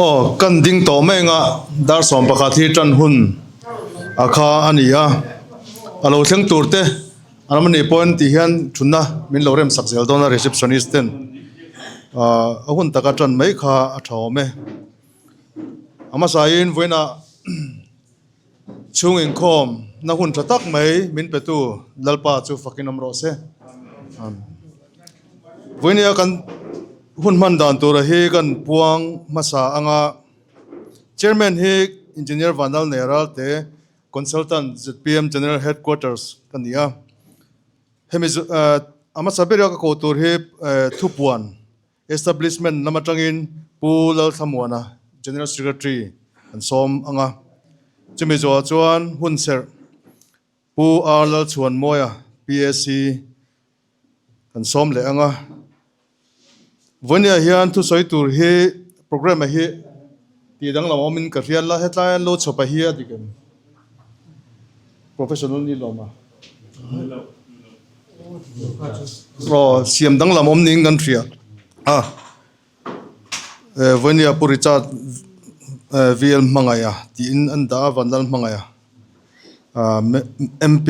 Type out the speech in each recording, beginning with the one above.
Aw kan ding tawh mai anga dar 11 hi tan hun a kha a ni a, a lo thleng tur te an awm anih pawhin tih hian thutna min lo rem sak zel dawn a receptionist ten ah a hun taka tan mai kha a tha awm e. A hmasain vawiinah Chhung inkhawm na hun tha tak mai min petu Lalpa chu fakin awm rawh se. Vawinia kan hun hman dan tura hi kan puang hmasa anga Chairman hi Engineer Vanlal Neralte Consultant zpm General Headquarters ka ni a. Hemi a hmasa bera ka koh tur hi thupuan Establishment lam atangin Pu Lalthlamuana, General Secretary an sawm ang a. Chumi zawhah chuan hunserh Pu R Lalchhuanmawia, PAC kan sawm leh ang a. Vawinia hian thusawi tur hi programme hi tih danglam awmin ka hriat la, hetlai an lo chhawp a hi a dik em? Professional ni lawm a. Aw siam danglam awm niin kan hria a Vawnia Pu Richard VL Hmangaiha tiin an dah a Vanlal Hmangaiha MP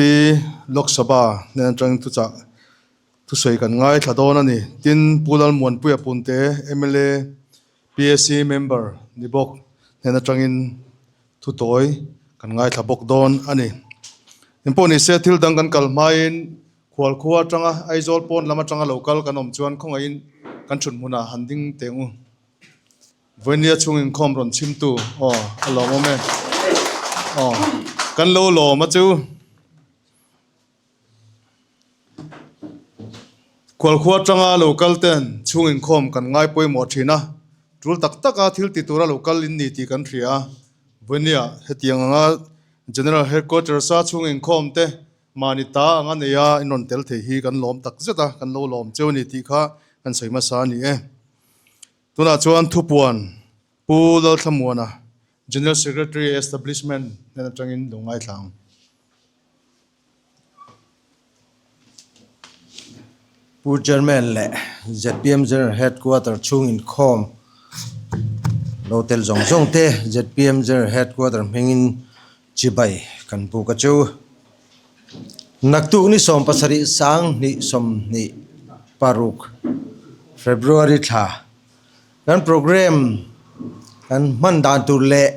Lok Sabha hnen atangin thuchah thusawi kan ngaithla dawn a ni. Tin Pu Lalmuanpuia Punte mla PAC member ni bawk hnen atangin Thutawi kan ngaithla bawk dawn a ni. Engpawh ni se thil dang kan kal hmain Khualkhua atanga Aizawl pawn lam atanga lo kal kan awm chuan khawngaihin kan thut hmunah han ding teng u. Vawinia chhung inkhawm rawn chhimtu aw a lawmawm e. Aw kan lo lawm a chu. Khualkhua atanga lo kal ten chhung inkhawm kan ngai pawimawh thin a, tul tak taka thil ti tura lo kal in ni tih kan hria a. Vawinia hetiang anga General Headquarters a chhung inkhawm te mahni ta anga nei a in rawn tel thei hi kan lawm tak zet a, kan lo lawm cheu a ni tih kha kan sawi hmasa a ni e. Tunah chuan thupuan Pu Lalthlamuana, General Secretary Establishment hnen atangin lo ngaithla ang. Pu Chairman leh zpm General Headquarter chhung inkhawm lo tel zawng zawng te zpm General Headquarter hmingin chibai kan buk a chu. Naktuk ni 70 sang hnih 26 February thla kan program kan hman dan tur leh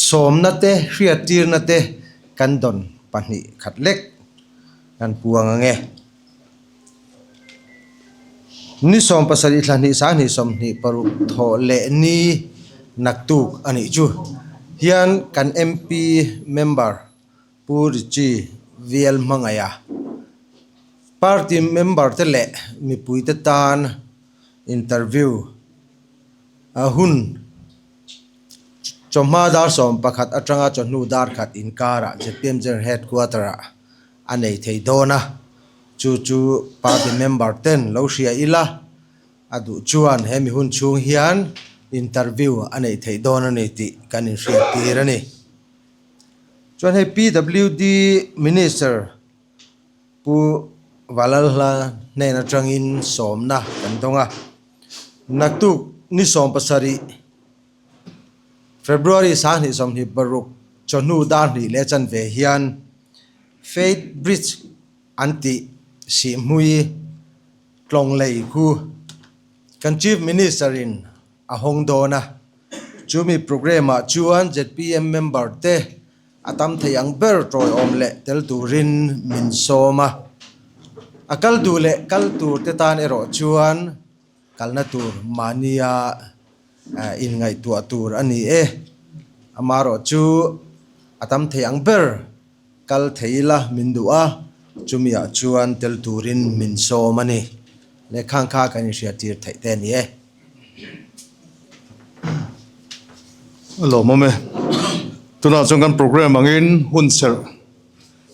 Sawmna te, hriattirna te kan dawn 2 khat lek kan puang ang e. Ni 17 thla hnih 2 26 thawh leh ni naktuk a nih chu hian kan MP member Pu Richie VL Hmangaiha party member te leh mipuite tan interview a hun Chawhma dar 11 atanga chawhnu dar khat inkarah zpm General Headquarter-ah a nei thei dawn a, chu chu party member ten lo hria ila a duh chuan he mi hun chhung hian interview a neih theih dawn a ni tih kan inhriat tir a ni. Chuan hei PWD Minister Pu Valalhla hnen atangin sawmna kan dawng a, naktuk ni 17 February 2 26 chawhnu dar hnih leh chanve hian Faith Bridge an tih sihhmui tlawng lei khu kan Chief Minister in a hawng dawn a, chumi programme ah chuan zpm member te A tam thei ang ber tawiawm leh tel turin min sawm a. A kal duh leh kal tur te tan erawh chuan kalna tur mahnia inngaihtuah tur a ni e. Amaherawh chu a tam thei ang ber kal thei ila min duh a, chumiah chuan tel turin min sawm a ni. Lehkhang kha kan inhriattir theih te a ni e. A lawmawm e. Tunah chuan kan program angin hun serh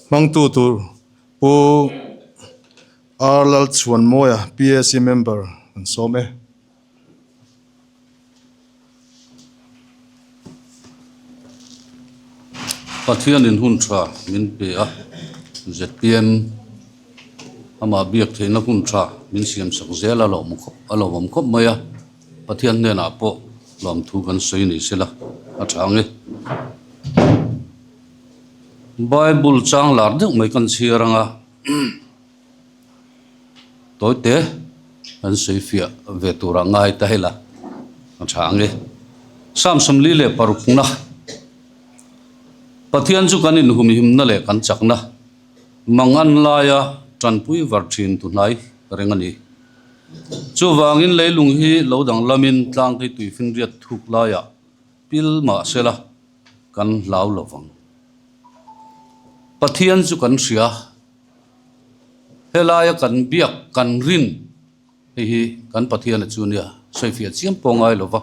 hmangtu tur Pu R Lalchhuanmawia PAC member an sawm e. Pathianin hun tha min pe a, zpm amah biak theihna hun tha min siamsak zel a lawm a lawmawm khawp mai a. Pathian hnenah pawh lawmthu kan sawi ni sela a tha ang e. Bible chang lar deuh mai kan chhiar ang a, tawite kan sawi fiah ve turah ngai ta hela a tha ang e. Psalm 46 na Pathian chu kan inhumhimna leh kan chakna Mangan laia tanpui var thin tu hnai reng a ni. Chuvangin leilung hi lo danglamin tlangte tuifinriat thuk laiah pil mah sela kan hlau lo vang. Pathian chu kan hria, helaia kan biak kan rin hei hi kan Pathiana chu nia sawifiah chiam pawh ngai lo va,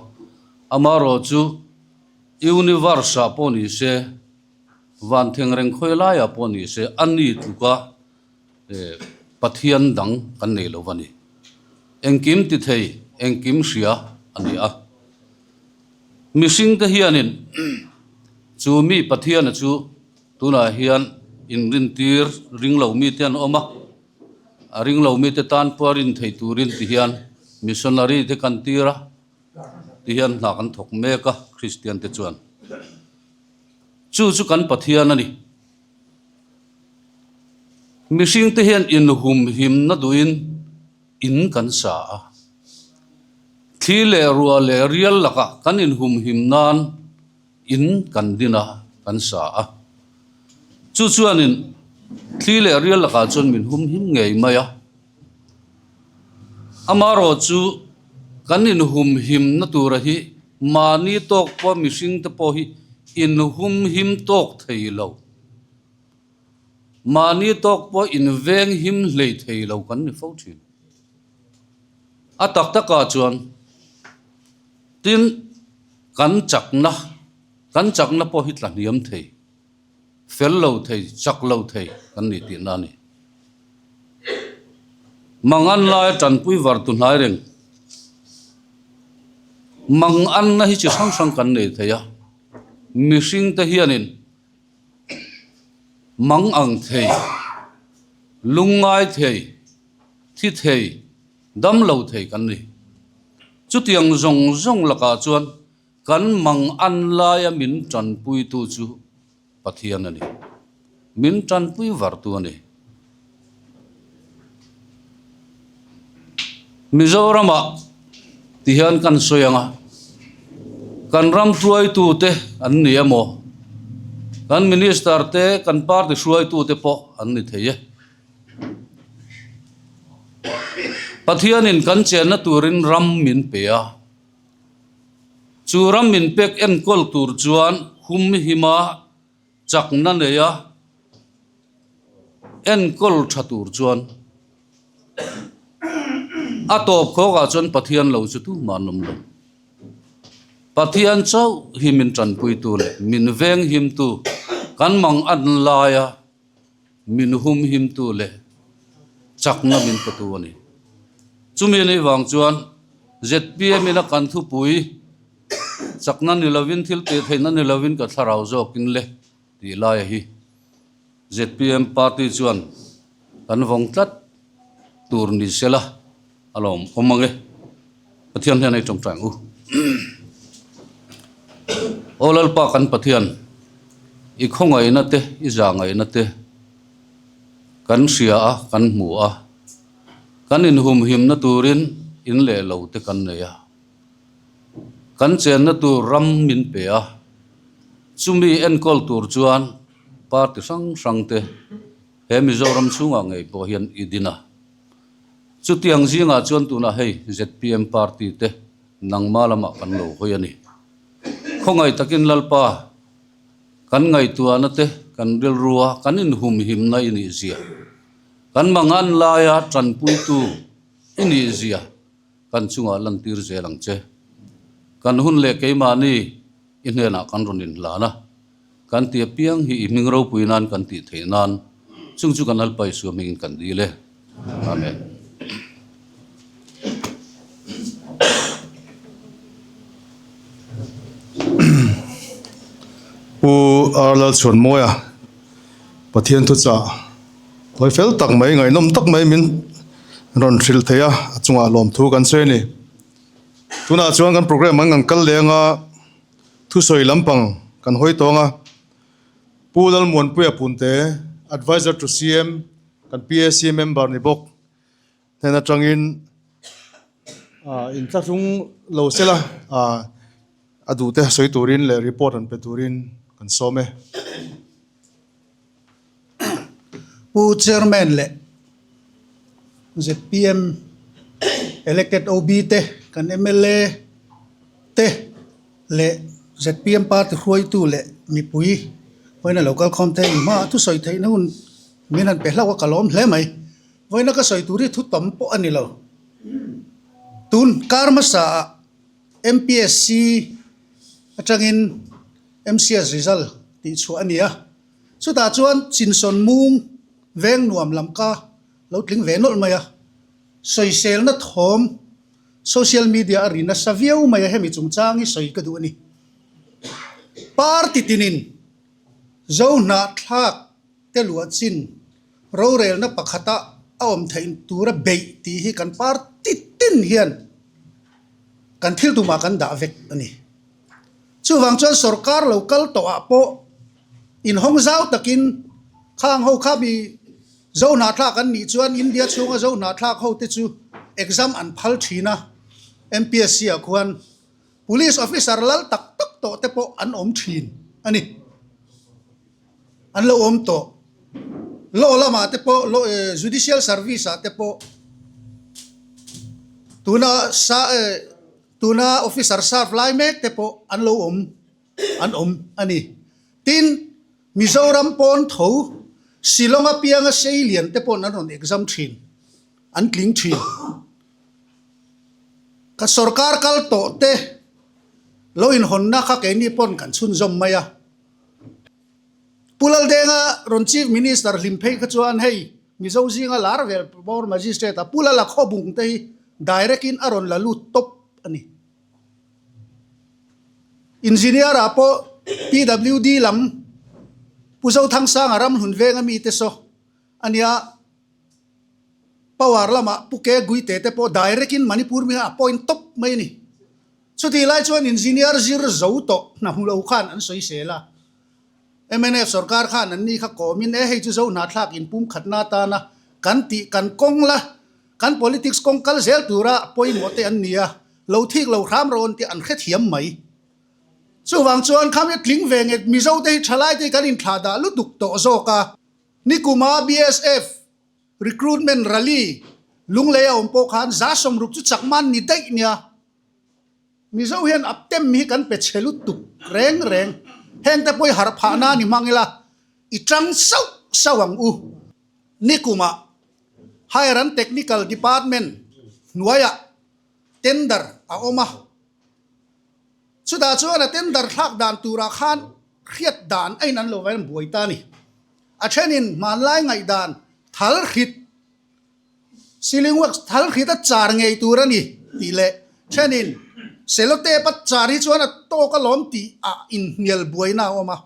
amaherawhchu Universe-ah pawh ni se, Van thengreng khawi laiah pawh ni se a ni tluka Pathian dang kan nei lo a ni. Engkim ti thei, engkim hria a ni a. Mihringte hianin chu mi Pathiana chu tunah hian inrintir ring lo mite an awm a, a ring lo mite tan pawh a rin thei turin ti hian missionary te kan tir a, ti hian hna kan thawk mek a Kristian te chuan. Chu chu kan Pathian a ni. Mihringte hian inhumhimna duhin in kan sa a. Thli leh ruah leh rial lakah kan inhumhim nan in kan din a, kan sa a. Chu chuanin thli leh rial lakah chuan min humhim ngei mai a. Amaherawh chu kan inhumhimna tura hi mahni tawk pawh mihringte pawh hi inhumhim tawk thei lo, mahni tawk pawh invenghim hlei thei lo kan ni fo thin. A tak takah chuan tin kan chakna, kan chakna pawh hi tla hniam thei. Fel lo thei, chak lo thei kan ni tihna a ni. Mangan laia tanpui var tu hnai reng. Manganna hi chi hrang hrang kan nei thei a, mihringte hianin mang ang thei, lungngai thei, thi thei, dam lo thei kan ni. Chutiang zawng zawng lakah chuan Kan mang an laia min tanpuitu chu Pathian a ni. Min tanpui vartu a ni. Mizoramah ti hian kan sawi ang a, kan ram hruaitute an ni emaw, kan minister te, kan party hruaitute pawh an ni thei e. Pathianin kan chenna turin ram min pe a. Chu ram min pek enkawl tur chuan humhima chakna neia enkawl tha tur chuan a tawp khawkah chuan Pathian lo chu tumah an awm lo. Pathian chauh hi min tanpuitu leh min venghimtu kan mang an laia min humhimtu leh chakna min petu a ni. Chumi anih vang chuan zpm ina kan thupui chakna ni lovin thil tih theihna ni lovin ka thlarau zawkin le tih laia hi zpm party chuan kan vawng tlat tur ni sela a lawm awm ang e. Pathian hian hei tawngtai ang u. Aw Lalpa kan Pathian, i khawngaihna te, i zahngaihna te kan hria a, kan hmu a, kan inhumhimna turin in leh lo te kan nei a, kan chenna tur ram min pe a, chumi enkawl tur chuan party hrang hrang te he Mizoram chhungah ngei pawh hian i din a. Chutiang zingah chuan tunah hei zpm party te nangma lamah kan lo hawi a ni. Khawngaih takin Lalpa, kan ngaihtuahna te kan rilrua kan inhumhimna i nih zia, kan mangan laia tanpuitu i nih zia kan chungah lantir zel ang che. Kan hun leh keimahni i hnenah kan rawn inhlan a. Kan ti apiang hi i hming ropui nan kan tih theih nan chung chu kan Lalpa Isua hmingin kan dil e. Amen. Pu R Lalchhuanmawia Pathian thuchah tawi fel tak mai ngaihnawm tak mai min rawn hrilh thei a, a chungah lawmthu kan sawi a ni. Tunah chuan kan program an kan kal leng a, thusawi lampang kan hawi tawng a. Pu Lalmuanpuia Punte, Adviser to CM, kan PAC member ni bawk hnen atangin inthlahrung lo sela a duhte sawi turin leh report an pe turin kan sawm e. Pu Chairman leh zpm elected OB te, kan mla te leh zpm party hruaitu leh mipui vawiina lo kal khawm thei hma thusawi theihna hun min han pe hlauh a ka lawm hle mai. Vawiina ka sawi tur hi thu tam pawh a ni lo. Tun kar hmasa ah MPSC atangin MCS result tih chhuah a ni a, chutah chuan Chinsawn mung veng nuam lam ka lo tling ve nawlh mai a, sawiselna thawm social media a ri nasa viau mai a, hemi chungchang hi sawi ka duh a ni. Party tinin Zo hnahthlak te luah chin rorelna pakhata a awm theih tura beih tih hi kan party tin hian kan thil tumah kan dah vek a ni. Chuvang chuan sorkar lo kal tawh ah pawh inhawng zau takin khang ho kha mi Zo hnahthlak an nih chuan India chhunga Zo hnahthlak ho te chu exam an phal thin a, MPSC ah khuan Police officer lal tak tak tawh te pawh an awm thin a ni. An lo awm tawh. Law lamah te pawh law judicial service ah te pawh tuna sa Tuna officer serve lai mek te pawh an lo awm an awm a ni. Tin, Mizoram pawn tho Shillong apianga sei lian te paw'n an rawn exam thin, an tling thin. Ka sorkar kal tawh te lo inhawnna kha keini pawn kan chhunzawm mai a. Pu Laldenga rawn Chief Minister hlim phei kha chuan hei Mizo zinga lar vel bawr Magistrate a Pu Lala Khawbung te hi direct in a rawn la lut tawp a ni. Engineer ah pawh PWD lam Pu Zothangsanga Ramhlun venga mite saw a nia, Power lamah Pu Ke Guite te pawh direct in Manipur mi khan a point tawp mai a ni. Chutih lai chuan Engineer zir zo tawh hna hmu lo khan an sawi sel a. Mnf sorkar khan an ni kha kawmin e hei chu zo hnahthlak inpumkhatna atana kan tih kan kawng la, kan politics kawng kal zel tura pawimawh te an ni a, lo thik lo hram rawn tih an hrethiam mai. Chuvang chuan khami tling ve nge Mizo te hi thalai te hi kan inthlah dah lutuk tawh zawk a. Nikuma BSF recruitment rally Lunglei a awm pawh khan 160 chu chakman ni daih nia. Mizo hian aptem hi kan pe chhe lutuk reng reng. Heng te pawh i harh phah na ni hmang ila i tang sauh sauh ang u. Nikumah Higher and Technical Department hnuaiah tender a awm a. Chutah chuan a tender thlak dan turah khan hriat dan a in an lo vain buai ta a ni. A thenin hmanlai ngaihdan thal hrit, ceiling wax thal hrit a char ngei tur a ni tih leh thenin cellotape a char hi chuan a tawk alawm tih ah inhnial buaina a awm a.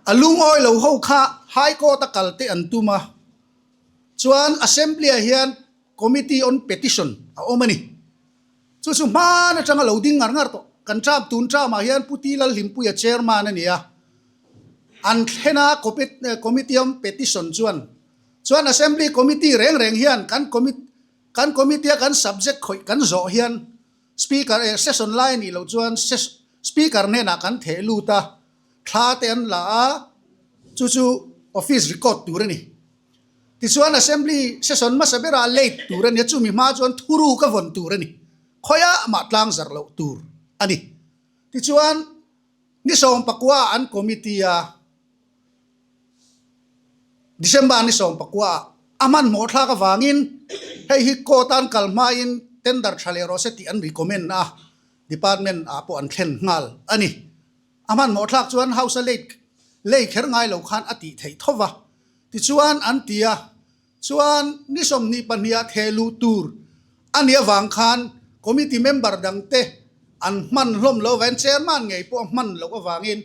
A lungawi lo ho kha High Court a kal te an tum a, chuan Assembly ah hian Committee on Petition a awm a ni. Chu chu hman atanga lo ding ngar ngar tawh. Kan term tun term ah hian Pu Ti Lalhlimpuia chairman a ni a. An thlen a committee on petition chuan chuan assembly committee reng reng hian kan kan committee a kan subject khawih kan zawh hian speaker eh session lai a nih loh chuan speaker hnenah kan theh lut a, thla te an la a, chu chu office record tur a ni. Tichuan Assembly session hmasa berah late tur a ni a, chumi hma chuan thuru ka vawn tur a ni. Khawiah mah tlang zarh loh tur a ni. Tichuan ni 14 ah an committee a, December ni 14 ah a hmanhmawh thlak avangin hei hi court an kal hmain tender tha leh rawh se tih an recommend a, department ah pawh an thlen nghal a ni. A hmanhmawh thlak chuan House a late lei kher ngai lo khan a tih theih tho va. Tichuan an ti a, chuan ni 22 ah theh luh tur a nih avang khan committee member dangte an hman hlawm lo avangin chairman ngei pawh a hman loh avangin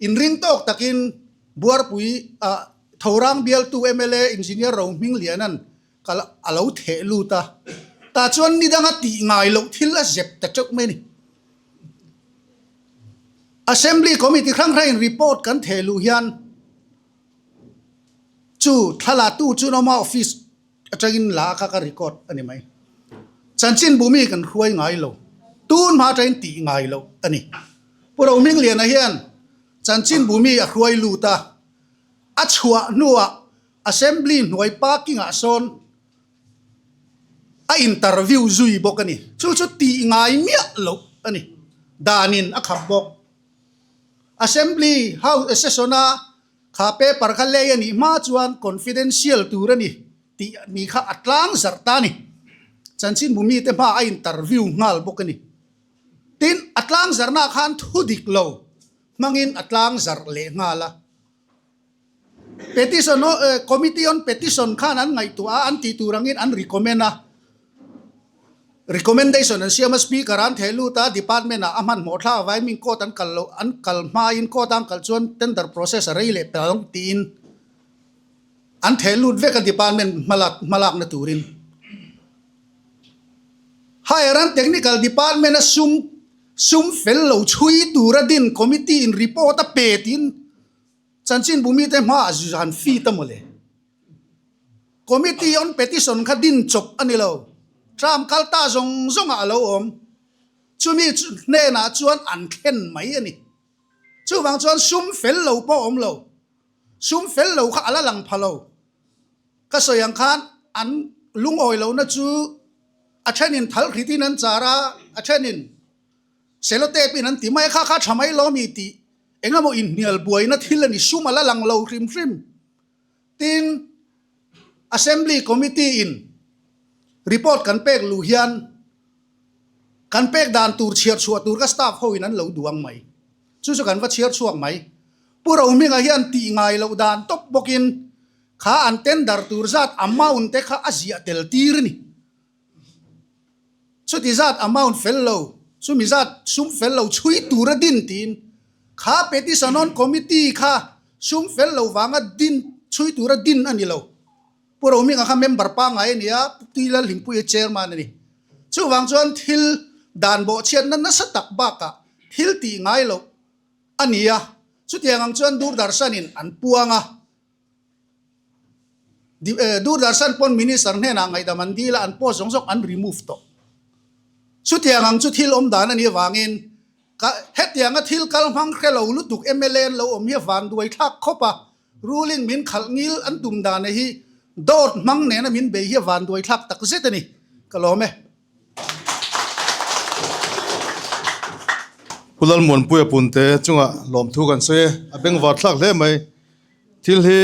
inring tawk takin Buarpui ah Thorang bialtu mla Engineer Rohmingliana'n Kal a lo theh lut a. Tah chuan ni danga tih ngai loh thil a zep ta teuh mai a ni. Assembly Committee hrang hrangin report kan theh luh hian chu thlalatu chu Noma office atangin la kha ka record a ni mai. Chanchinbu mi kan hruai ngai lo. Tun hma atangin tih ngai loh a ni. Pu Rohmingliana hian chanchinbu mi a hruai lut a, a chhuah hnuah Assembly hnuai parking ah sawn a interview zui bawk a ni. Chu chu tih ngai miah loh a ni. Danin a khap bawk. Assembly House session a kha paper kha lei a nih hma chuan confidential tur a ni tih ni kha a tlang zarh ta a ni. Chanchinbu mite hma a interview nghal bawk a ni. Tin, a tlang zarhna khan thu dik lo hmangin a tlang zarh leh nghal a. Petition Committee on Petition khan an ngaihtuah a, an tih tur angin an recommend a, recommendation an siam a, Speaker an theh lut a, Department ah a hmanhmawh thlak avangin min court an kal loh, an kal hmain court a an kal chuan tender process a rei leh pel ang tiin an theh lut vek a Department hmalak hmalakna turin. Higher and Technical Department a sum sum fel lo chhui tura din committee in report a pe tiin Chanchinbu mite hmaah zan feed a mawle. Committee on Petition kha din chawp a ni lo. Term kal ta zawng zawngah a lo awm. Chumi hnenah chuan an thlen mai a ni. Chuvang chuan sum fel lo pawh a awm lo. Sum fel lo kha a la lang pha lo. Ka sawi ang khan an lungawi lohna chu a thenin thal hritin an char a, a thenin Sellotape in an ti mai a, kha kha tha mai lo mi tih engemaw inhnial buaina thil a ni sum a la lang lo hrim hrim. Tin, Assembly Committee in report kan pek luh hian kan pek dan tur chhiar chhuah tur ka staff ho in an lo duang mai. Chu chu kan va chhiar chhuak mai. Pu Rohminga hian tih ngai loh dan tawp bawkin kha an tender tur zat amount te kha a ziah tel tir a ni. Chuti zat amount fel lo, chumi zat sum fel lo chhui tura din tiin kha petition on committee kha sum fel lo vanga din chhui tura din a ni lo. Pu Rohminga kha member pangngai a ni a, Pu Lalhlimpuia chairman a ni. Chuvang chuan thil dan bawhchhiatna nasa tak bakah thil tih ngai loh a ni a, chutiang ang chuan Doordarshan-in an puang a. Doordarshan pawn Minister hnenah ngaihdam an dil a, an post zawng zawng an remove tawh. Chutiang ang chu thil awm dan a nih avangin ka hetianga thil kal hmang hre lo lutuk mla an lo awm hi a vanduai thlak khawp a, ruling min khalh ngil an tum dan hi dawt hmang nena min bei hi a vanduai thlak tak zet a ni. Ka lawm e. Pu Lalmuanpuia Punte chungah lawmthu kan sawi e, a bengvar thlak hle mai. Thil hi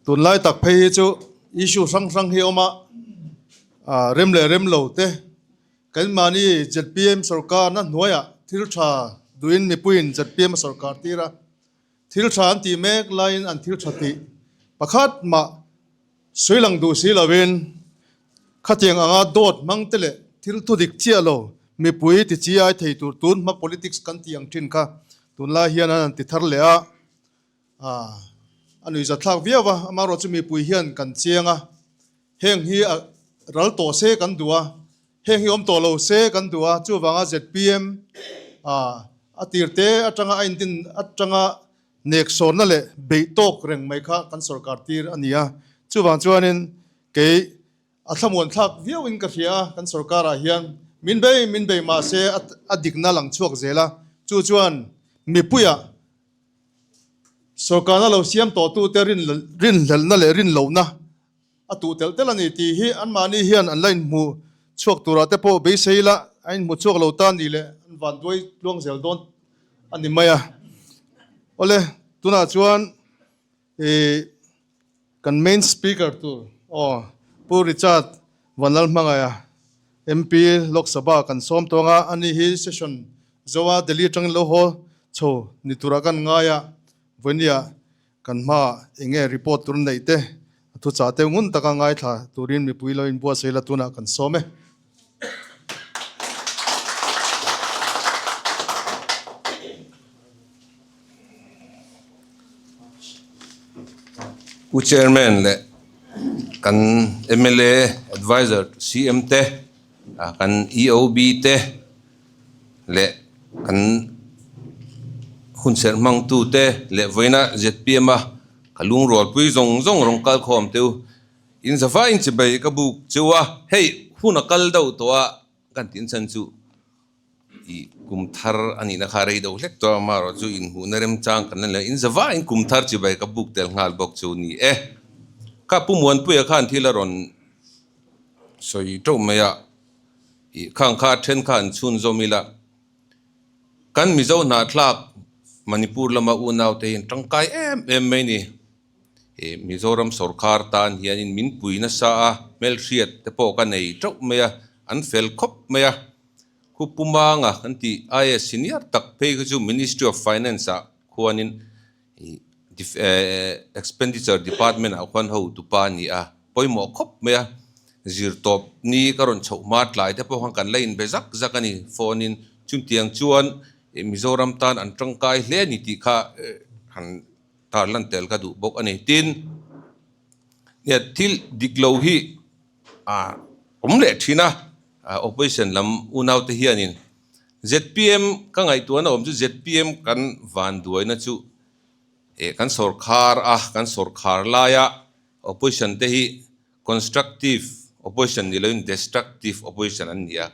tunlai tak phei hi chu issue hrang hrang hi a awm a, ah rem leh rem lo te kan mahni zpm sorkar na hnuaiah thil tha duhin mipuiin zpm a sorkar tir a, thil tha an tih mek laiin an thil tha tih pakhat mah sawi lang duh si lovin khatiang anga dawt hmang te leh thil thu dik chiah lo mipui ti chi ai thei tur tun hma politics kan tih ang thin kha tunlai hian an han ti thar leh a. A nuihzat thlak viau a, amaherawh chu mipui hian kan chiang a, heng hi a ral tawh se kan duh a, heng hi awm tawh lo se kan duh a, chuvanga zpm a tir te atanga a intin atanga nek sawnna leh beih tawk reng mai kha kan sorkar tir a ni a, chuvang chuanin kei a thlamuan thlak viauin ka hria a, kan sorkarah hian min bei min bei mahse a dikna lang chhuak zel a, chu chuan mipuiah Sorkarna lo siam tawhtute rinhlelhna leh rinlohna a tuh telh telh a ni tih hi anmahni hian an la inhmu chhuak turah te pawh beisei ila a inhmu chhuak lo ta ni leh an vanduai tluang zel dawn a ni mai a. Awle, tunah chuan ih kan main speaker tur aw Pu Richard Vanlalhmangaia MP Lok Sabha kan sawm tawng a, ani hi session Zoa Delhi atangin lo haw chho ni turah kan ngai a, vawinia kan hmaah eng nge report tur neih te a thuchah te ngun taka ngaithla turin mipui lo inbuatsaih la tunah kan sawm e. Pu Chairman leh kan mla Adviser to CM te. Kan EOB te leh kan hunserh hmangtu te leh vawiina zpm a ka lungrualpui zawng zawng rawn kal khawm teu in zavai in chibei ka buk cheu a, hei hun a kal deuh tawh a kan tih chan chu ih kum thar a nihna kha rei deuh hlek tawh a, amaherawhchu inhmuhna remchang kan la ni lo, in zavai in kum thar chibei ka buk tel nghal bawk chu ni e. Kha Pu Muanpuia khan thil a rawn sawi teuh mai a, ih khang kha then kha an chhunzawm ila, kan Mizo hnahthlak Manipur lama unaute hi an tangkai em em mai ni. Ih Mizoram sawrkar tan hianin min pui nasa a, hmelhriat te pawh ka nei teuh mai a, an fel khawp mai a. Khu Pumanga kan tih IAS senior tak phei kha chu Ministry of Finance ah khuanin ih Expenditure Department ah khuan hotupa a ni a, pawimawh khawp mai a, zirtawp ni ka rawn chhoh hma tlai te pawh khan kan la inbe zak zak a ni phone in chutiang chuan Mizoram tan an tangkai hle a ni tih kha han tarlan tel ka duh bawk a ni. Tin, thil dik lo hi a awm leh thin a, opposition lam unaute hianin zpm ka ngaihtuahna awm chu zpm kan vanduaina chu eh kan sawrkhar a, kan sawrkhar laia opposition te hi constructive opposition ni loin destructive opposition an ni a,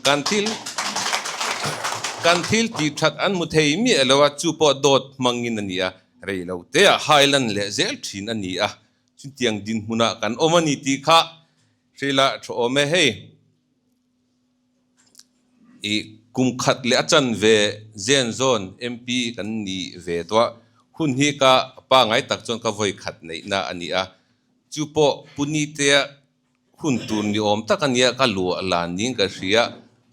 kan thil kan thil tih that an hmu thei miah lo a, chu pawh dawt hmangin a ni a, rei lo te ah highland leh zel thin a ni a, chutiang dinhmunah kan awm a ni tih kha hreila tha awm e hei. Ih kum khat leh a chan ve zen zawn MP kan ni ve tawh a, hun hi ka pangai tak chuan ka vawi khat neihna a ni a, chu pawh Punitea hun tur ni awm tak a nia ka luah lan niin ka hria,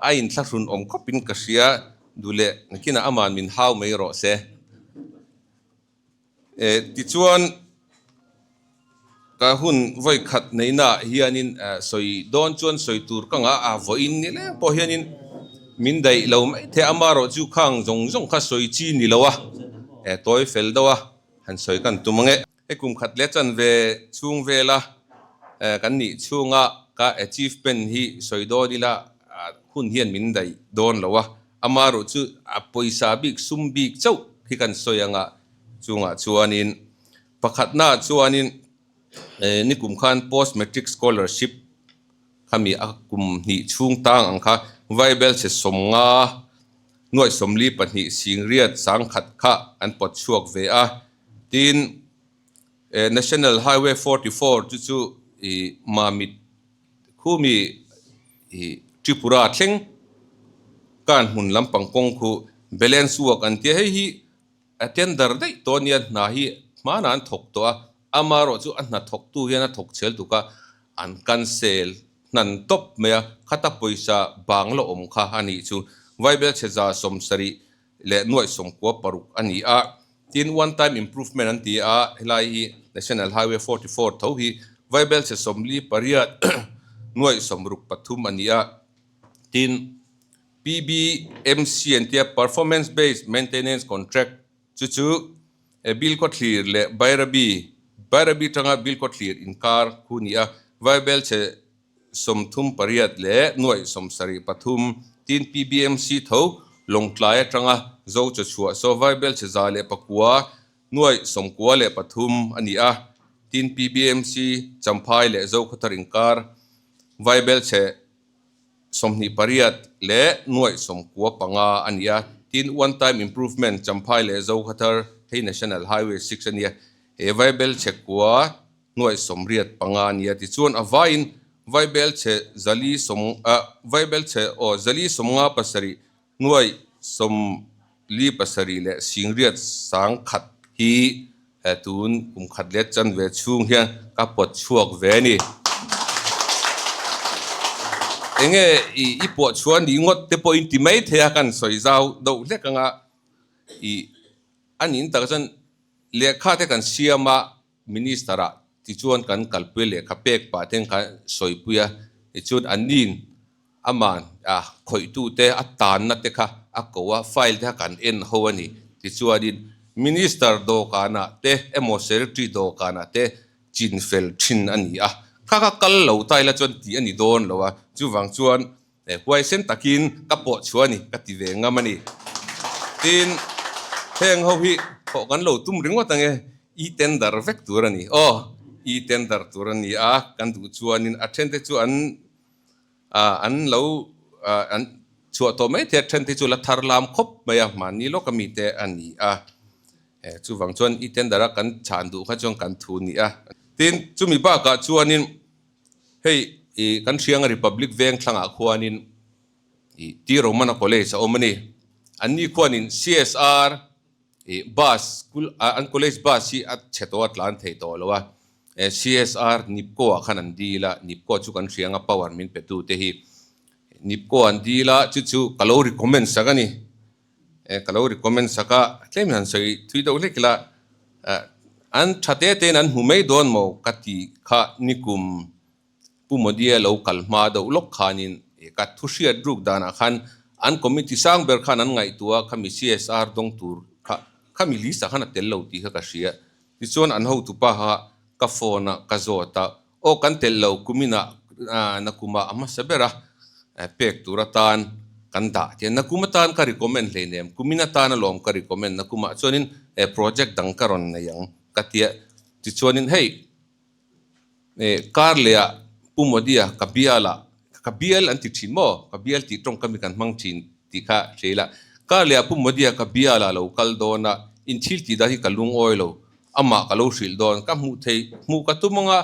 a inthlahrun awm khawpin ka hria, duh leh nakinah aman min hau mai rawh se. Tichuan, ka hun vawi khat neihnaah hianin sawi dawn chuan sawi tur ka ngah a, vawiin ni leng pawh hianin min daih lo mai thei a, amaherawh chu khang zawng zawng kha sawi chi ni lo a, tawi fel deuh a, han sawi kan tum ang e. Hei kum khat leh chanve chhung vela kan nih chhunga ka achievement hi sawi dawn ila hun hian min daih dawn lo a, Amaherawh chu a pawisa bik sum bik chauh hi kan sawi anga chungah chuanin pakhatnaah chuanin nikum khan post matric scholarship khami a kum hnih chhung tang ang kha Vaibel chhe 50 nuaih 42 singriat 10,000 kha an pawt chhuak ve a, tin National Highway 44 chu chu ih Mamit Khumi ih Tripura thleng kan hmun lampang kawng khu balance work an tia hei hi a tender daih tawh ania hna hi hmanah an thawk tawh a amaherawh chu a hna thawk tu hian a thawk chhel tuk a an cancel hnan tawp mai a khata pawisa bang la awm kha a nih chu Vaibel chhe 700 leh 96 a ni a. Tin, one time improvement an ti a, helai hi National Highway 44 tho hi Vaibelchhe 48 nuaih 63 a ni a. Tin, PBMC an tia Performance Based Maintenance Contract chu chu Bilkhawthlir leh Bairabi, Bairabi tanga Bilkhawthlir inkar khu ni a, Vaibelchhe 38 leh nuaih 73, tin PBMC tho Lawngtlai atanga Zo chawchhuah saw Vaibelchhe 109 nuaih 93 a ni a, tin PBMC Champhai leh Zokhawthar inkar Vaibelchhe 28 leh nuaih 95 a ni a, tin One Time Improvement Champhai leh Zokhawthar hei National Highway 6 a ni a, he Vaibelchhe kua nuaih 85 a nia tichuan a vaiin Vaibel chhe zali sawm ah Vaibel chhe aw 157 nuaih 47 leh 80 1,000 hi tun kum khat leh chanve chhung hian ka pawt chhuak ve a ni. Enge i pawh chhuah ni ngawt te pawhin ti mai thei a kan sawi zau deuh hlek anga i a nin tak chuan lehkha te kan siam a Minister ah tichuan kan kalpui lehkha pek pah ten kha sawipui a, tichuan an nin aman a khawihtu te a tanna te kha a ko a, file te kha kan en ho a ni. Tichuanin Minister dawhkanah te emaw Secretary dawhkanah te chin fel thin a ni a, kha kha kal lo ta ila chuan tih a ni dawn lo a, chuvang chuan. Huaisen takin ka pawh chhuah a ni ka ti ve ngam a ni. Tin, heng ho hi thawh kan lo tum ringawt ang e, e-tender vek tur a ni. Aw, e-tender tur a ni a, kan duh chuanin a thente chu an an lo an chhuah tawh mai thei a, thente chu la thar lam khawp mai a, mahni lawka mite a ni a. Chuvang chuan e-tender a kan chhan duh kha chuan kan thu ni a. Tin, chumi bakah chuanin Hei i kan hrianga Republic veng thlangah khuanin i T Romana College a awm a ni. Anni khuanin CSR i bus school an college bus hi a chhe tawh a tlan thei tawh lo a. CSR Nipco ah khan an dil a, Nipco chu kan hrianga power min pe tu te hi Nipco an dil a, chu chu ka lo recommend sak a ni. Ka lo recommend sak a, tlem hian sawi thui deuh hlek ila, an tha te tein an hmu mai dawn maw ka ti kha nikum Pu Modi-a lo kal hma deuh lawk khanin ka thu hriat ruk danah khan an committee sang ber khan an ngaihtuah a, khami CSR dawng tur kha khami list ah khan a tel lo tih kha ka hria. Tichuan an hotupa kha ka phone a ka zawt a, Aw kan telh lo kuminah nakumah a hmasa ber a, pek tur atan kan dah tiang nakum atan ka recommend hleinem, kumin atan alawm ka recommend nakumah chuanin project dang ka rawn nei ang ka tia tichuanin hei kar leh ah Pu Modi-a ka bial ah ka bial an ti thin maw ka bial tih tawngkam hi kan hmang thin tih kha hria ila kar leh ah Pu Modi-a ka bial ah lo kal dawn a inthil tih dan hi ka lungawi lo. Amah ka lo hrilh dawn, ka hmuh thei, hmuh ka tum anga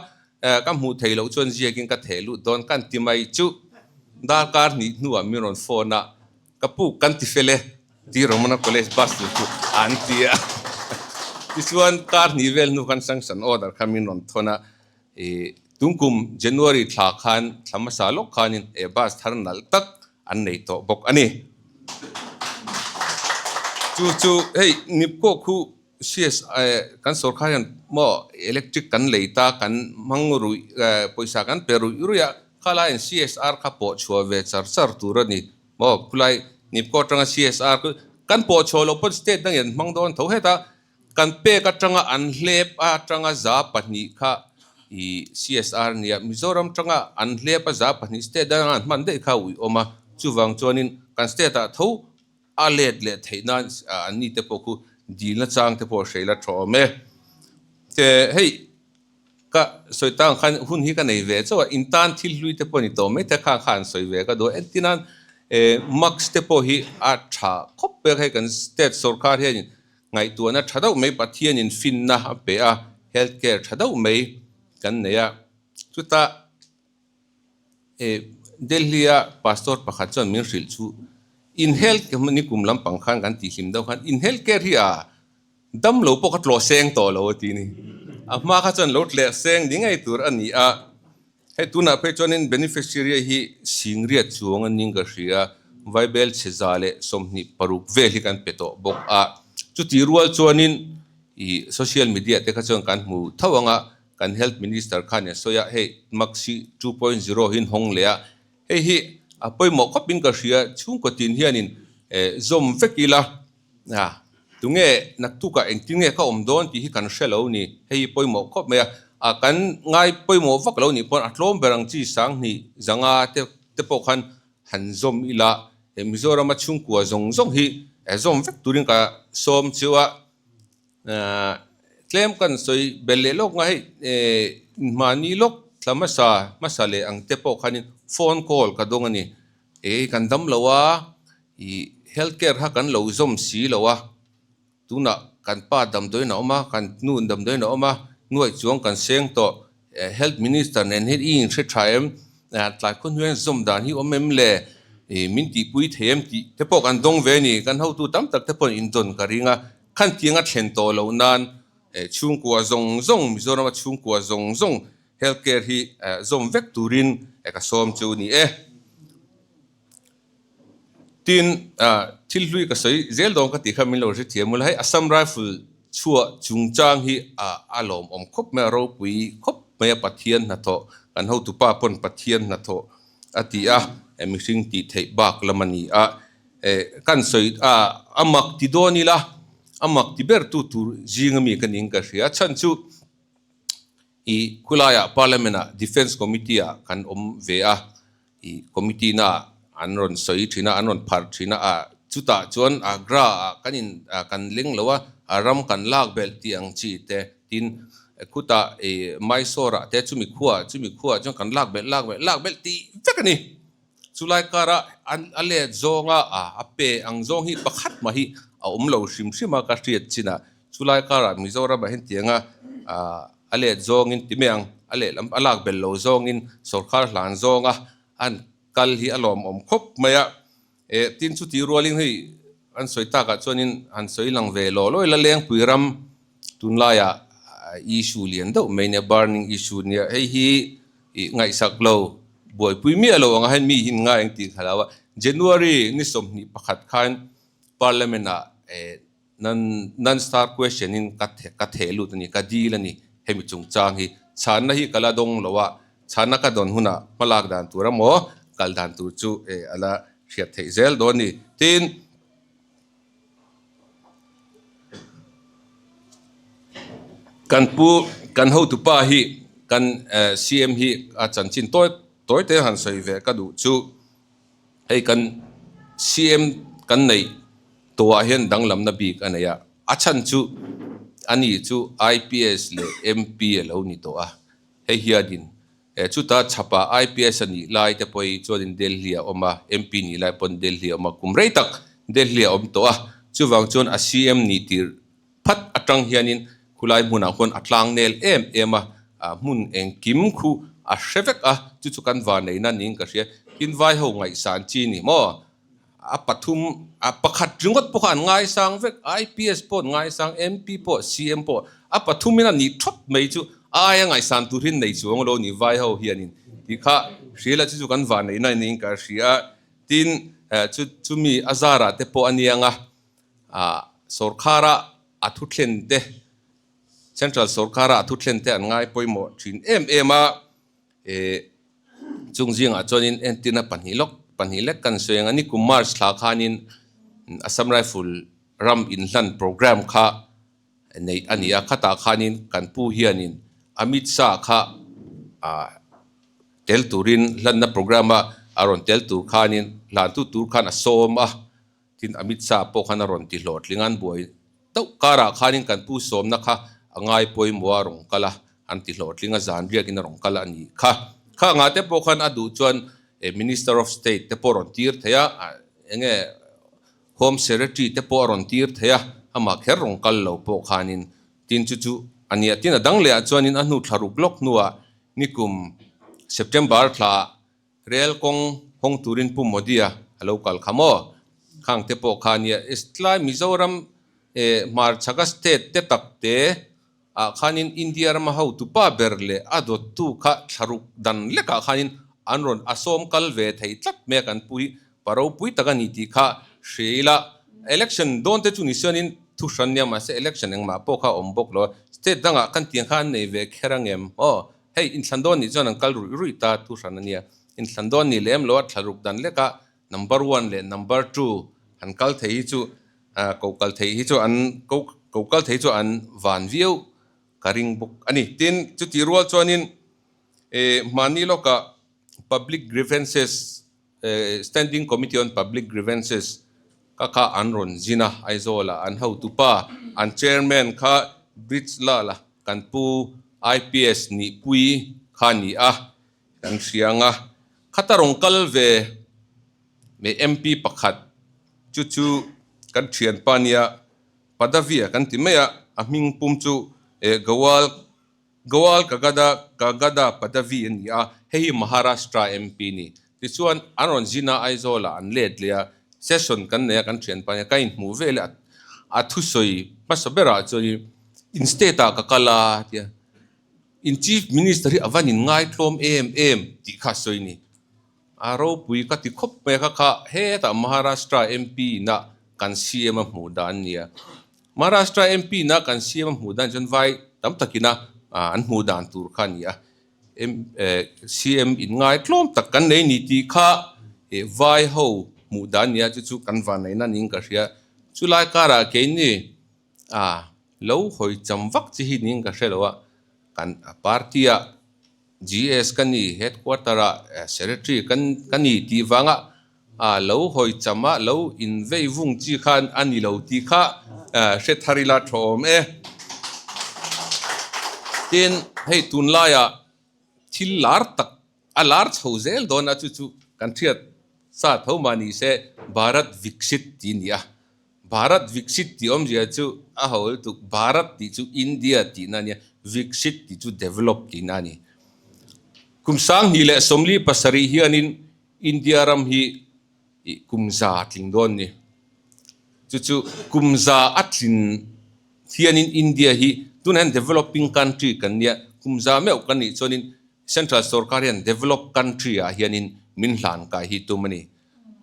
ka hmuh thei loh chuan ziakin ka theh lut dawn kan ti mai chu darkar hnih hnuah min rawn phone a, ka pu kan ti fel e, ti Romana College bus tur chu an ti a. Tichuan kar hnih vel hnu khan sanction order kha min rawn thawn a, ih tungkum January thla khan thla hmasa lawk khanin he bus thar nalh tak an nei tawh bawk a ni. Chu chu hei Nipco khu CS, Kan sorkar hian maw electric kan lei ta, kan hmang ruih, pawisa kan pe ruih ruih a, khalaiin CSR kha pawh chhuah ve char char tur a ni maw? Khulai Nipco atanga CSR khu kan pawh chhuah loh pawn state dangin an hmang dawn tho heta kan pek atanga an hlep atanga 2% kha i CSR nia Mizoram atanga an hlep a 2% state danga an hman daih kha a uih awm a, chuvang chuanin kan state ah tho A let leh theih nan an ni te pawh khu dilna chang te pawh hreila tha awm e. Te hei ka sawi tang khan hun hi ka nei ve chauh a, in tan thil hlui te pawh ni tawh mai te khan khan sawi ve ka duh a. Entir nan mask te pawh hi a tha khawp pek hei kan state sorkar hianin ngaihtuahna tha deuh mai Pathianin finna a pe a, health care tha deuh mai kan nei a, chutah Delhi-a pastor pakhat chuan min hrilh chu in health ni kum lampang khan kan tihhlim deuh khan in health care hi a dam lo pawh kha tlawh seng tawh lo a ti ni. A hma kha chuan lo tleh seng ni ngei tur a ni a, hei tunah phei chuanin beneficiary hi singriat chuang a ning ka hria, Vaibel chhe 126 vel hi kan pe tawh bawk a. Chutih rual chuanin ih social media te kha chuan kan hmu tho ang a, Kan Health Minister khan a sawi a, hei Maxi 2.0 hi hawng leh a, hei hi a pawimawh khawpin ka hria, chhungkaw tin hianin zawm vek ila, tunge naktukah engtin nge ka awm dawn tih hi kan hre lo ni, hei hi pawimawh khawp mai a, a kan ngai pawimawh vak lo nih pawn a tlawm ber ang chi 2500 te pawh khan han zawm ila, Mizorama chhungkua zawng zawng hi zawm vek turin ka sawm chiu a. Tlem kan sawi belh leh lawk nga hei mahni lawk thla hmasa hmasa leh ang te pawh khanin phone call ka dawng a ni. Ei kan dam lo a, ih health care kha kan lo zawm si lo a, tunah kan pa damdawiin a awm a, kan nu damdawiin a awm a, nuaih chuang kan seng tawh. Health Minister nen hian i inhre tha em? Tlai khaw hnuaiin zawm dan hi awm em le? Min tihpui thei em tih te pawh kan dawng ve a ni. Kan hotu tam tak te pawhin indawn ka ring a, khan tiang a thlen tawh loh nan chhungkua zawng zawng, Mizorama chhungkua zawng zawng health care hi zawm vek turin ka sawm chu ni e. Tin, thil hlui ka sawi zel dawn ka tih kha min lo hrethiam ula, hei Assam Rifle chhuah chungchang hi a lawmawm khawp mai a, ropui khawp mai a, Pathian hnathawh, kan hotupa pawn Pathian hnathawh a ti a, mihring tih theih bak lam a ni a, kan sawi a mak ti dawn ila, a mak ti ber tu tur zinga mi ka ning ka hria, chhan chu i khulaiah Parliament ah Defence Committee ah kan awm ve a, I committee na an rawn sawi thin a, an rawn pharh thin a, ah chutah chuan Agra ah kan in ah kan leng lo a, a ram kan lak belh tih ang chi te tin khutah ih Mysore ah te chumi khuaah chumi khuaah chuan kan lak belh lak belh lak belh tih vek a ni. Chulai kara an a let zawnga a pe ang zawng hi pakhat mah hi a awm lo hrim hrim a ka hriat chin a, chulai karah Mizoram ah hian tianga a let zawngin ti mai ang, a lehlam a lak belh lo zawngin sorkar hlan zawnga an kal hi a lawmawm khawp mai a, tin chutih rualin hei an sawi takah chuanin han sawi lang ve law law ila Lengpui ram tunlaiah issue lian deuh mai nia burning issue nia hei hi ih ngaihsak lo buaipui miah lo anga hian mi hi in ngai ang tih ka hlau a January ni 21 khan parliament ah eh nan non star question in ka ka theh lut a ni ka dil a ni hemi chungchang hi chhanna hi ka la dawng lo a chhanna ka dawn hunah hmalak dan tur emaw kal dan tur chu eh a la hriat theih zel dawn a ni tin. Kan pu kan hotupa hi kan CM hi a chanchin tawi tawi te han sawi ve ka duh chu hei kan CM kan neih tawhah hian danglamna bik a nei a, a chhan chu ani chu IPS leh MP a lo ni tawh a, hei hianin Chuta chhapa IPS a nih lai te pawh chuanin Delhi a awm a, MP nih lai pawn Delhi a awm a, kum rei tak Delhi a awm tawh a, chuvang chuan a CM nih tir phat atang hianin khulai hmunah khuan a tlang nel em em a, hmun engkim khu a hre vek a, chu chu kan vaneina niin ka hria, tin vai ho ngaihsan chi ni maw? A pathum, a pakhat ringawt pawh kha an ngaisang vek, IPS pawh an ngaisang, MP pawh, CM pawh, a pathumin a nih thawt mai chu a aia ngaihsan tur hi nei chuang lo ni vai ho hianin tih kha hria la chu chu kan vanneihna niin ka hria a, tin chu chumi a zarah te pawh a niang a, ah sawrkhara a thuthlen te, central sawrkhara a thuthlen te an ngai pawimawh thin em em a, eh. Chung zingah chuanin entirna pahnih lawk pahnih lek kan sawi ang a, nikum March thla khanin Assam Rifle ram inhlan programme kha neih a ni a, khatah khanin kan pu hianin Amit Shah kha ah tel turin hlanna programme a a rawn tel tur khanin hlantu tur khan a sawm a, tin Amit Shah pawh khan a rawn ti hlawhtling a, an buai Tauh karah khanin kan pu sawmna kha a ngai pawimawh a rawn kal a, an ti hlawhtling a, zan riakin a rawn kal a nih kha. Kha angah te pawh khan a duh chuan Minister of State te pawh a rawn tir thei a, eng nge Home Secretary te pawh a rawn tir thei a, amah kher rawn kal lo pawh khanin tin chu chu a nia. Tin a dang lehah chuanin a hnu thla ruk lawk hnuah nikum September thla Rel kawng hawng turin Pu Modi-a a lo kal kha maw? Khang te pawh kha nia tlai Mizoram eh hmarchhaka state te tak te ah khanin India rama hotupa ber leh a dawttu kha thlaruk dan lekah khanin an rawn a sawm kal ve thei tlat mai a kan pu hi pa ropui tak a ni tih kha hria ila election dawn te chu ni sianin thu hran nia mahse election engmah pawh kha a awm bawk lo a state dangah kan tiang kha an nei ve kher angem aw. Hei, inthlan dawn nih chuan an kal ruih ruih ta thu hran a nia. Inthlan dawn nih lem lo a thlaruk dan leka number one leh number two an kal thei hi chu ko kal thei hi chu an ko ko kal thei chu an van viau ka ring bawk a ni. Tin, chutih rual chuanin hmahni lawkah public grievances Standing Committee on Public Grievances ka kha an rawn zin a, Aizawlah an hotupa, an chairman kha Bridge Lal a, kan pu IPS Nihpui kha a ni a, kan hria ang a. Khata rawn kal ve mai MP pakhat chu chu kan thianpa nia Padavia kan ti mai a, a hming pum chu Gawal Gowal Kagada Kagada Padavi a ni a, hei hi Maharashtra MP ni. Tichuan, an rawn zin a, Aizawl-ah an let leh a, session kan nei a, kan thianpa nia ka inhmuh ve leh a, a thusawi hmasa berah chuan in state-ah ka kal a tia, in Chief Minister hi a van inngai tlawm em em tih kha a sawi ni. A ropui ka ti khawp mai a, kha kha hetah Maharashtra MP na kan CM a hmuh dan a nia. Maharashtra MP na kan CM a hmuh dan chuan vai tam takina an hmuh dan tur kha a ni a. CM inngai tlawm tak kan nei ni tih kha vai ho hmuh dan a ni a, chu chu kan vanneihna niin ka hria. Chulai karah keini lo hawi cham vak chi hi niin ka hre lo a, kan party-ah GS ka ni, headquarter-ah secretary ka ni tih vanga A lo hawi cham a, lo in vei vung chi khan a ni lo tih kha hre thar ila tha awm e. Tin, hei tunlaiah thil lar tak a lar chho zel dawn a, chu chu kan hriat sa tho mah ni se Bharat Viksit tih a ni a. Bharat Viksit tih awmzia chu a ho lutuk, Bharat tih chu India tihna a nia, Viksit tih chu develop tihna a ni. Kum 2027 hianin India ram hi kum za tling dawn ni. Chu chu kum za a tlin hianin India hi tunah hian developing country kan nia, kum za meuh kan nih chuanin central sorkar hian developed country ah hianin min hlan kai hi tum a ni.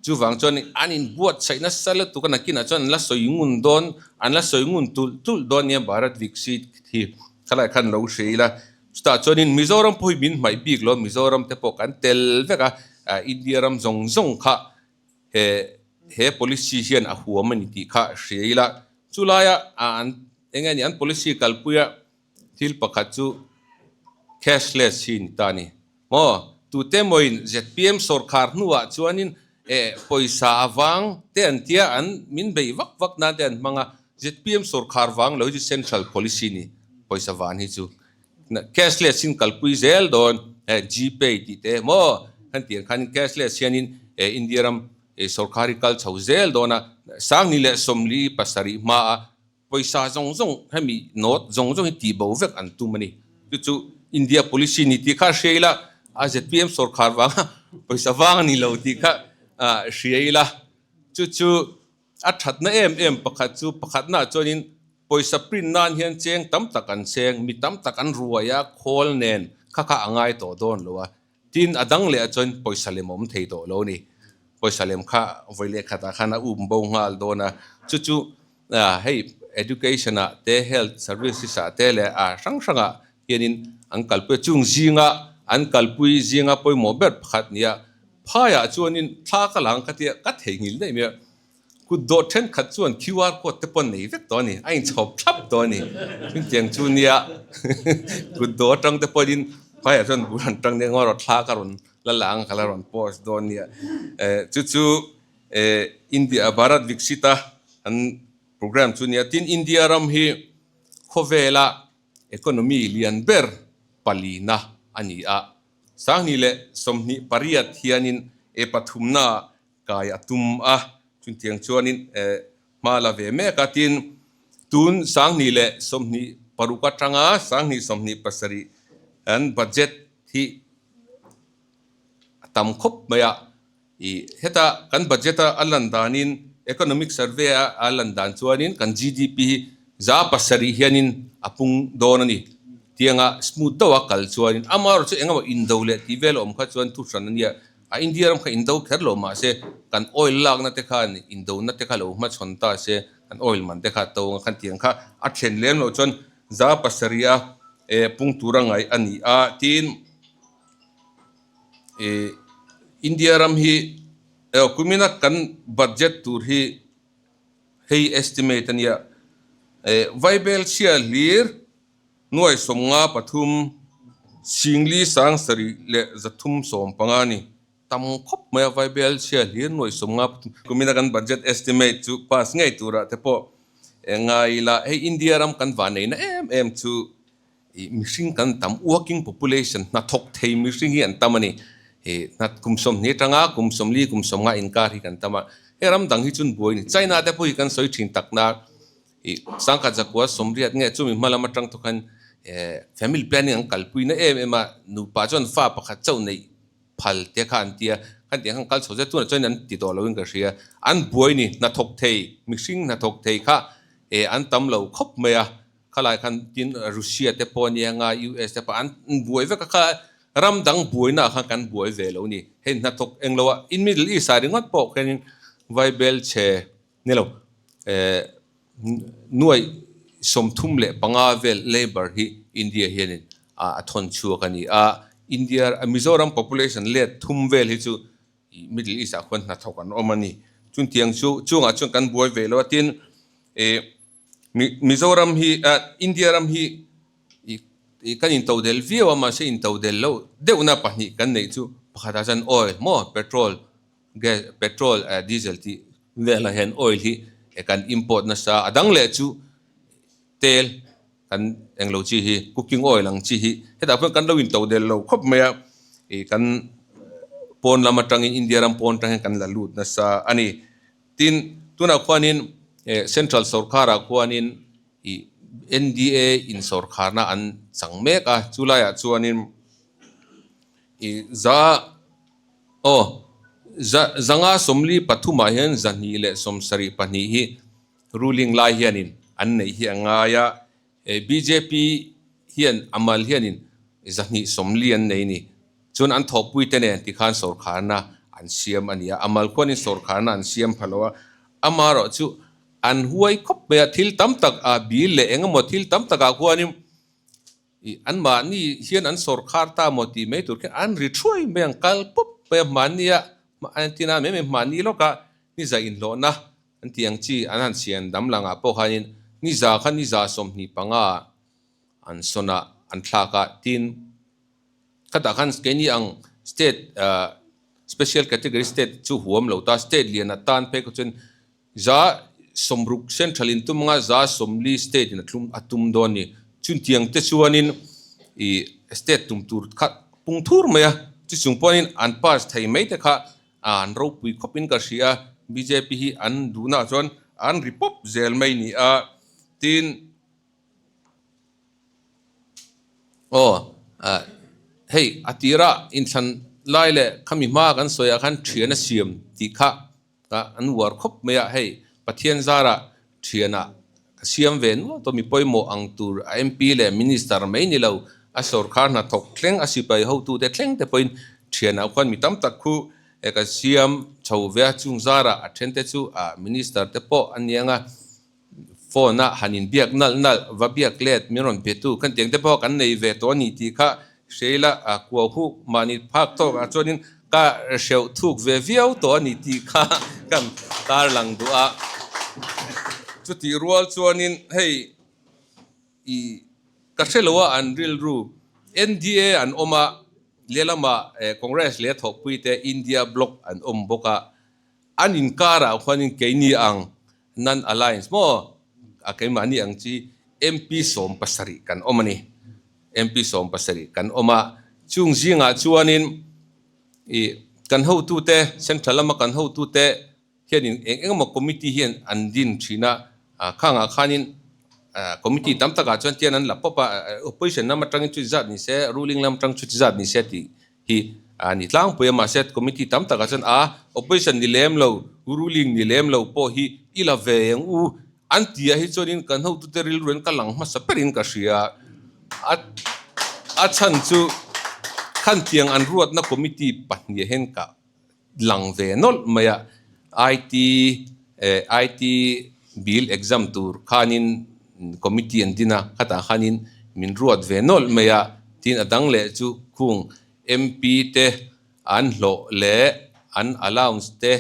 Chuvang chuan an inbuatsaih nasa lutuk a, nakinah chuan an la sawi ngun dawn, an la sawi ngun tulh tulh dawn nia Bharat Viksit hi khalai khan lo hria ila. Chutah chuanin Mizoram pawh hi min hmaih bik lo, Mizoram te pawh kan tel vek a, India ram zawng zawng kha he he policy hian a huam a ni tih kha hria ila. Chulaia an eng nge ni an policy kalpuia thil pakhat chu cashless hi a ni ta a ni. Maw? Tute mawiin zpm sawrkhar hnuah chuanin eh pawisa avang te an tia an min bei vak vak nan te an hmang a, zpm sawrkhar vang lo hi chu central policy ni pawisa van hi chu cashless in kalpui zel dawn eh gpay tih te maw han tih ang khanin cashless hianin eh India ram eh sawrkhar hi kal chho zel dawn a, 2047 hmaa Pawisa zawng zawng hemi note zawng zawng hi tih bo vek an tum a ni. Chu chu India policy ni tih kha hria ila, a zpm sawrkhar vanga pawisa vang a ni lo tih kha hria ila. Chu chu a thatna em em pakhat chu pakhatnaah chuanin pawisa print nan hian cheng tam tak an cheng, mi tam tak an ruai a, khawl nen kha kha a ngai tawh dawn lo a. Tin, a dang leh ah chuan pawisa lem a awm thei tawh lo a ni. Pawisa lem kha vawi leh khatah khan a um bo nghal dawn a. Chu chu hei education ah te, health services ah te leh a hrang hrangah hianin an kalpui a. Chung zinga an kalpui zinga pawimawh ber pakhat nia phaiah chuanin thla ka lang ka tia ka theihnghilh daih mai a. Kut dawh thenkhat chuan QR code te pawh nei vek tawh a ni, a inchhawp thlap tawh a ni. Chutiang chu nia kut dawh atang te pawhin phaiah chuan bul an tang nia ngaw rawh thla ka rawn la la ang ka la rawn post dawn nia. Chu chu India Bharat Viksit-a an program chu nia. Tin India ram hi khawvela economy lian ber palina a ni a. 2028 hianin e pathumnaah kai a tum a, chutiang chuanin hma la ve mek a, tin tun 2026 atanga 2027 an budget hi a tam khawp mai a, ih heta kan budget a a lan danin economic survey a a lan dan chuanin kan GDP hi 7% hianin a pung dawn a ni, tianga smooth deuh a kal chuanin amaherawhchu engemaw indo leh tih vel a awm kha chuan thu hran a nia. A India ram kha indo kher lo mah se, kan oil lakna te khan indona te kha lo hmachhawn ta se, kan oil man te kha a to ang a, khan tiang kha a thlen lem loh chuan 7% a pung tur a ngaih a ni a, tin India ram hi kumina kan budget tur hi hei estimate a nia, Vaibel chhia hlir. 53, 3,335 a ni. Tam khawp mai a, Vaibel chhia hlir 53. Kumina kan budget estimate chu pass ngei turah te pawh ngai ila, hei India ram kan vanneihna em em chu ih mihring kan tam, working population, hnathawk thei mihring hi an tam a ni. Ih hna kum 20 atanga kum 40, kum 50 inkar hi kan tam a, hei ram dang hi chun buai a ni. China te pawh hi kan sawi thin takna. Ih 1980 nge chumi hma lam atang thawk khan family planning an kalpui na em em a, nupa chuan fa pakhat chauh neih phal te kha an tia, khan tiang khan kal chho zet tunah chuan an ti tawh loin ka hria, an buai ni hnathawk thei mihring hnathawk thei kha an tam lo khawp mai a, khalai khan tin Russia te pawh ania nga US te pawh an buai vek a, kha ram dang buaina ah khan kan buai ve lo ni, hei hnathawk englo ah in Middle East ah ringawt pawh khianin Vaibel chhe Ni lo, 35,000 vel labour hi India hianin a thawn chhuak a ni a, India Mizoram population let thum vel hi chu Middle East ah khuan hnathawk an awm a ni. Chutiang chu chungah chuan kan buai ve lo a, tin Mizoram hi India ram hi kan intodel viau a, mahse intodel loh deuhna pahnih kan neih chu pakhatah chuan oil maw petrol. Gas, petrol, diesel tih velah hian oil hi kan import nasa a dang leh chu tel kan englo chi hi cooking oil ang chi hi hetah pawh kan lo in to del lo khawp mai a ih kan pawn lam atangin India ram pawn atang hian kan la lut nasa a ni. Tin, tunah khuanin central sorkarah khuanin ih NDA in sorkharna an chang mek a, chulaiah chuanin ih za Aw, za zanga 43ah hian 272 hi ruling lai hianin an neih hi a ngai a, bjp hian a mal hianin 240 an nei ni. Chuan an thawhpui te nen tikhan sawrkharna an siam a ni a, a mal khuanin sawrkharna an siam pha lo a, amaherawhchu an huai khawp mai a, thil tam tak a bil leh eng emaw thil tam takah khuanin Ih, anmahni hian an sawrkhar ta maw tih mai tur khian an ri thuai mai ang, kal pawp mai a hmannia an ti na mai mai hmanni lawkah ni za inhlawhna an tih ang chi an han sian dam langah pawh khanin ni za kha ni za 25 an sawn a, an thlak a, tin khatah khan keini ang state special category state chu huam lo ta, state lian atan phei kha chuan Za 60 central in tum anga za 40 state in a tlum a tum dawn ni. Chutiang te chuanin ih state tum tur kha pung thur mai a, chu chung pawhin an pass thei mai te kha an ropui khawp in ka hria a, bjp hi an duhna ah chuan an ri pawp zel mai ni a, tin aw hei a tira inthlan lai leh khami hma kan sawi ah khan thian a siam tih kha Tah an uar khawp mai a, hei Pathian zarah thianah ka siam ve nual tawh mi pawimawh ang tur a MP leh Minister mai ni lo, a sawrkhar hnathawk thleng a sipai hotute thleng te pawhin thianah khuan mi tam tak khu ka siam chho ve a, chung zarah a thente chu a Minister te pawh a niang a. Phone a han inbiak nalh nalh, va biak let min rawn pe tu khan tiang te pawh kan nei ve tawh a ni tih kha hreila a kuau huk mahni phak tawk ah chuanin ka hreuh thuk ve viau tawh a ni tih kha kan tarlang duh a. Chutih rual chuanin hei i ka hre lo a an rilru NDA an awm a, lehlamah Congress leh thawhpui te India bloc an awm bawk a, an inkarah khuanin keini ang Non Alliance maw? A keimahni ang chi MP 70 kan awm a ni. MP 70 kan awm a, chung zingah chuanin ih kan hotute, Central lama kan hotute hianin eng eng emaw committee hian an din thin a, khangah khanin committee tam takah chuan tian an la pawp a, opposition lam atangin chuti zat ni se, ruling lam atang chuti zat ni se tih hi a ni tlangpui a, mahse committee tam takah chuan a opposition ni lem lo, ruling ni lem lo pawh hi i la ve ang u an ti ah hi chuanin kan hotute rilru in ka lang hmasa berin ka hria a, a chhan chu khantiang an ruatna committee pahnih hian ka lang ve nawlh mai a, IT eh IT bill exam tur khanin committee an din a, khatah khanin min ruat ve nawlh mai a, tin a dang leh chu khung MP te an hlawh leh an allowance te,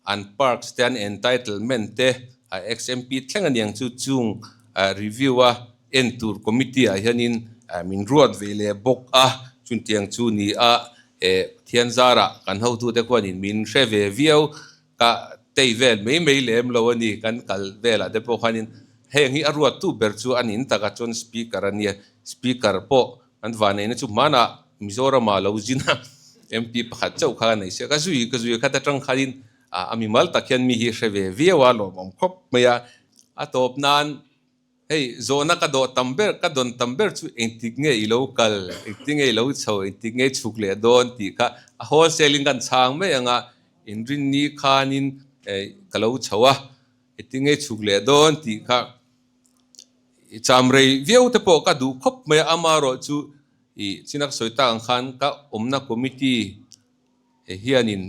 an perks te, an entitlement te a ex MP thleng aniang chu chung review a en tur committee ah hianin min ruat ve leh bawk a, chutiang chu ni a. Pathian zarah kan hotute khuanin min hre ve viau, ka tei vel mai mai lem lo a ni, kan kal velah te pawh khanin heng hi a ruattu ber chu a nin takah chuan Speaker a nia, Speaker pawh an vanneihna chu hmanah Mizoramah lo zin a, MP pakhat chauh kha a nei sia, ka zui ka zui a khat atang khanin a mimal tak hian mi hi hre ve viau a, lawmawm khawp mai a, a tawp nan. Hei, zawhna ka dawh tam ber, ka dawn tam ber chu engtik nge i lo kal, engtik nge i lo chho, engtik nge i chhuk leh dawn tih kha a wholesale in kan chhang mai ang a, inrinni khanin ka lo chho a, engtik nge i chhuk leh dawn tih kha i cham rei viau te pawh ka duh khawp mai a, amaherawhchu i chin a ka sawi tak ang khan ka awmna committee Hianin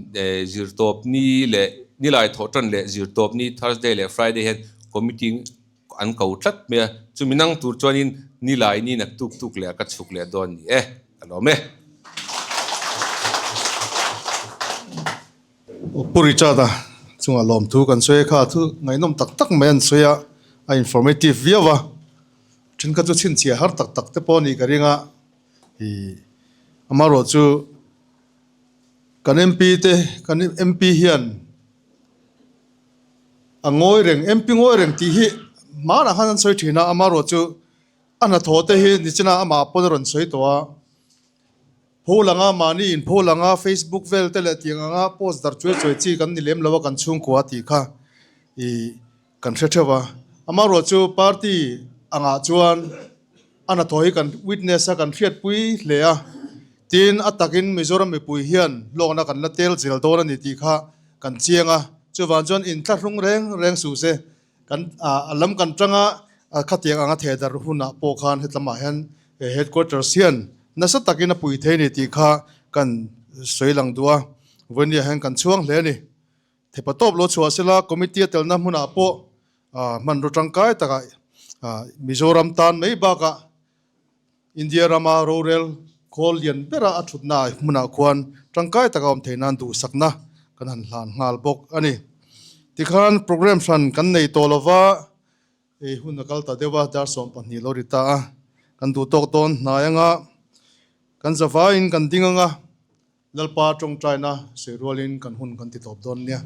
zirtawp ni leh nilai thawh tan leh zirtawp ni Thursday leh Friday hian committee an ko tlat mai a, chumi nang tur chuanin nilai ni nak tuk tuk leh ka chhuk leh dawn ni e, ka lawm e. Pu Richard-a chungah lawmthu kan sawi a, kha thu ngaihnawm tak tak mai an sawi a, a informative viau a, thenkhat chu chhinchhiah har tak tak te pawh a nih ka ring a, ih amaherawhchu. Kan MP te kan MP hian a ngawi reng MP ngawi reng tih hi hmanah khan an sawi thin a amaherawhchu a hnathawh te hi nichina amah pawn a rawn sawi tawh a. Pholanga mahni in pholanga Facebook vel te leh tiang anga post dar chuai chuai chi kan ni lem lo a kan chhungkua tih kha ih kan hre theuh a. Amaherawhchu party angah chuan a hnathawh hi kan witness a kan hriatpui hle a. Tin a takin Mizoram mipui hian hlawkna kan la tel zel dawn a ni tih kha kan chiang a. Chuvang chuan inthlahrung reng reng suh se. Kan a lam kan tanga khatiang anga theh darh hunah pawh khan hetlamah hian headquarters hian nasa takin a pui thei a ni tih kha kan sawi lang duh a, vawinia hian kan chhuang hle a ni. Thepa tawp lo chhuah sela committee a telna hmunah pawh hmanraw tangkai takah Mizoram tan mai bakah India rama rorel khawl lian bera a thutna hmunah khuan tangkai taka awm theih nan duhsakna kan han hlan nghal bawk a ni. Tikhan program hran kan nei tawh lova, ei hun a kal ta deuh a, dar 12 lo ri ta a, kan duh tawk dawn hnai anga kan zavaiin kan ding anga Lalpa tawngtaina sawi rualin kan hun kan ti tawp dawn nia.